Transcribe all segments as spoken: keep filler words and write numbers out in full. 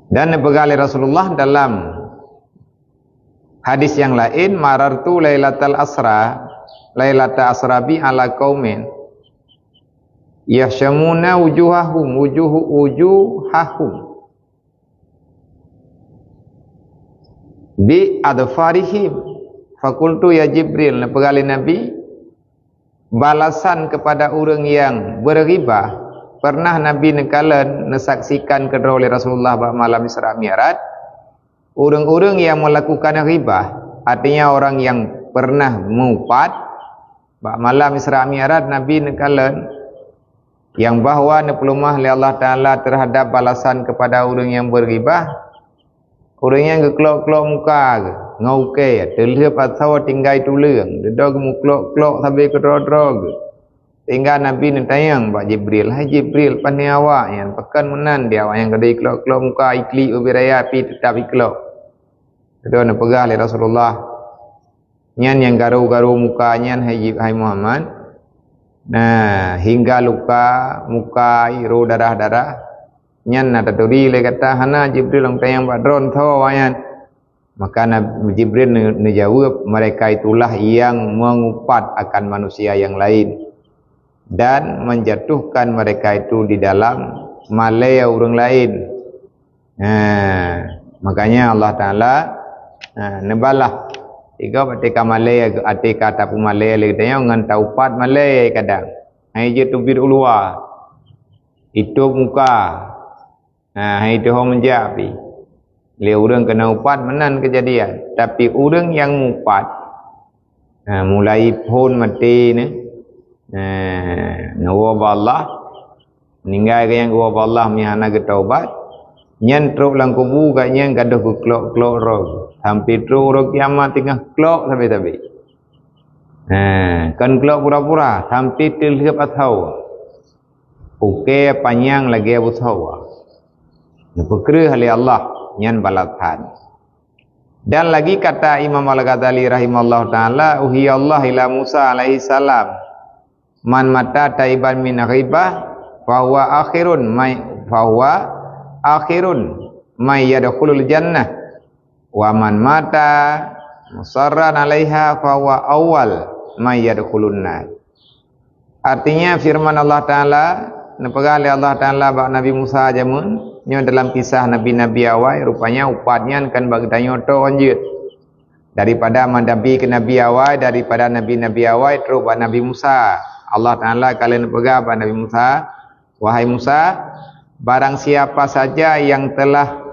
Dan neupeugah lé Rasulullah dalam hadis nyang laén, "Marartu lailatal asra, lailata asra bi ala qaumin yahsyamuna wujuhahum, wujuhu, wujuhahum bi adfarihim. Fakultu ya Jibril," neupeugah lé Nabi, balasan kepada ureuëng nyang beuribah. Pernah Nabi neukalon, neusaksikan keudroe lé Rasulullah bak malam Isra Mi'raj, ureuëng-ureuëng nyang melakukan ribah, artinya orang yang pernah meupat, bak malam Isra Mi'raj Nabi neukalon, yang bahwa neupeuleumah lé Allah Taala terhadap balasan kepada ureuëng nyang beuribah, ureuëng nyang geuklok-klok muka geuh ngon ukée, teulheueb asoe tinggai tuleueng, dudoe geumeuklok-klok sabe keudroe-droe geuh. Sehingga Nabi neutanyong bak Jibril, "Hai Jibril, pane awak nyan? Pakon meunan di awak nyang keudeh klok-klok muka, iklik ubit raya pih teutap iklok?" Dudoe neupeugah lé Rasulullah, "Nyan nyang garo-garo muka nyan, hai Jib-, hai Muhammad. Nah, hingga luka muka, iro darah-darah. Nyan na taturi lé gata?" "Hana, Jibril, lôn tanyong bak droe tho awak nyan." Maka Nab-, Jibril neu-, neujaweueb, "Mereka itulah yang mengupat akan manusia yang lain dan menjatuhkan mereka itu di dalam malée ureuëng laén." Nah, makanya Allah Taala, nah, neubalah. Tiga até ka malée, até ka tapeumalée lé geutanyoe ngon taupat malée kadang. Hai jeuet ubit u luwa, itôb muka. Nah, hai teuhom jak pih. Lé ureuëng keuneuk upat meunan keujadian. Tapi ureuëng nyang mupat, nah, mulai phon maté nyan, nah, neuwoe bak Allah, meuninggai geuh nyang geuwoe bak Allah meuhana geutaubat, nyan trok lam kubu geuh nyan gadôh geuklok-klok roh, sampai trok uroe kiamat teungoh klok sabe-sabe. Nah, kon klok pura-pura, sampai teulheueb asoe. Ukée panyang lagée busoe. Neupeukreueh lé Allah nyan balasan. Dan lagi kata Imam Al-Ghazali rahimahullahu taala, "Uhiya Allah ila Musa alaihi salam, man mata taiban min ghibah, fahuwa akhirun may-, fahuwa akhirun may yadkhulul jannah. Wa man mata musarran alaiha fahuwa awwal may yadkhulun nar." Artinya firman Allah Taala, neupeugah lé Allah Taala bak Nabi Musa jameun, nyoe dalam kisah nabi-nabi awai, rupanya upat nyan kan bak geutanyoe toh anjeut. Daripada nabi ke nabi awai, daripada nabi-nabi awai trok bak Nabi Musa. Allah Taala ka lheueh neupeugah bak Nabi Musa, "Wahai Musa, barang siapa saja yang telah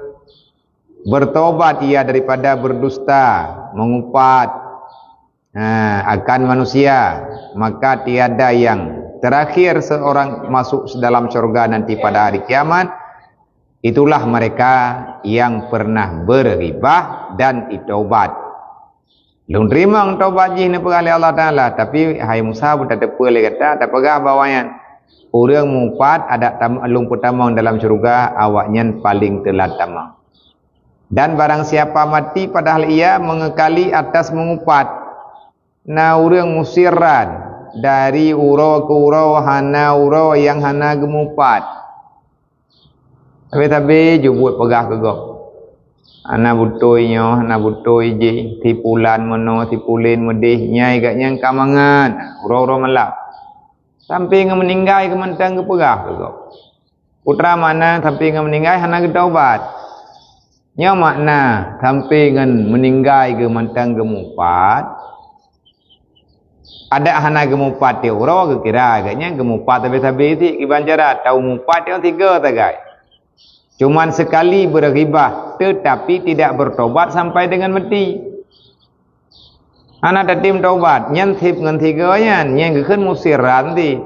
bertobat ia daripada berdusta, mengupat, ha, akan manusia, maka tiada yang terakhir seorang masuk dalam syurga nanti pada hari kiamat, itulah mereka yang pernah berghibah dan itaubat." Lôn teurimong taubat jih neupeugah lé Allah Taala, tapi hai Musa, beutateupeue lé gata, tapeugah bahwa nyan ureuëng mupat adak tam-, lôn peutamong dalam syurga, awaknyan paling teulat tamong. Dan barang siapa mati padahal ia mengekali atas mengupat, na ureuëng musirran dari uroe keu uroe hana uroe nyang hana geumupat. Sabe-sabe jeuet buet peugah keu gob. Hana beutôi nyoe, hana beutôi jih, si pulan meunoe, si pulen meudeh, nyai geuh nyang ka mangat, uroe-uroe malam. Sampai ngon meuninggai geuh mantong geupeugah keu gob. Peue teuma makna sampai ngon meuninggai hana geutaubat? Nyoe makna sampai ngon meuninggai geuh mantong geumupat. Adak hana geumupat tiep uroe, geukira geuh nyan geumupat sabe-sabe cit, kiban cara tau mupat nyang tiga sagai. Cuman sekali berghibah, tetapi tidak bertobat sampai dengan mati. Hana tatem taubat, nyan seb ngon tiga nyan, nyan geukheun musirran cit.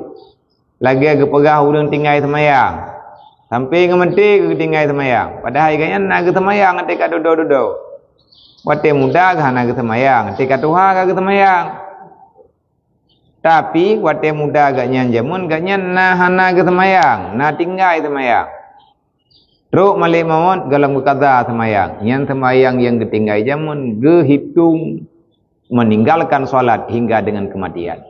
Lagée geupeugah ureuëng tinggai seumayang. Sampai ngon meuti geutinggai seumayang. Padahai gobnyan na geuseumayang até ka dudoe-dudoe. Watée muda geuh hana geuseumayang, até ka tuha ka geuseumayang. Tapi watée muda gobnyan jameun, gobnyan na hana geuseumayang, na tinggai seumayang. Trok malée mawöt gohlom geukaza seumayang. Nyan seumayang nyang geutinggai jameun geuhitong meninggalkan salat hingga dengan kematian.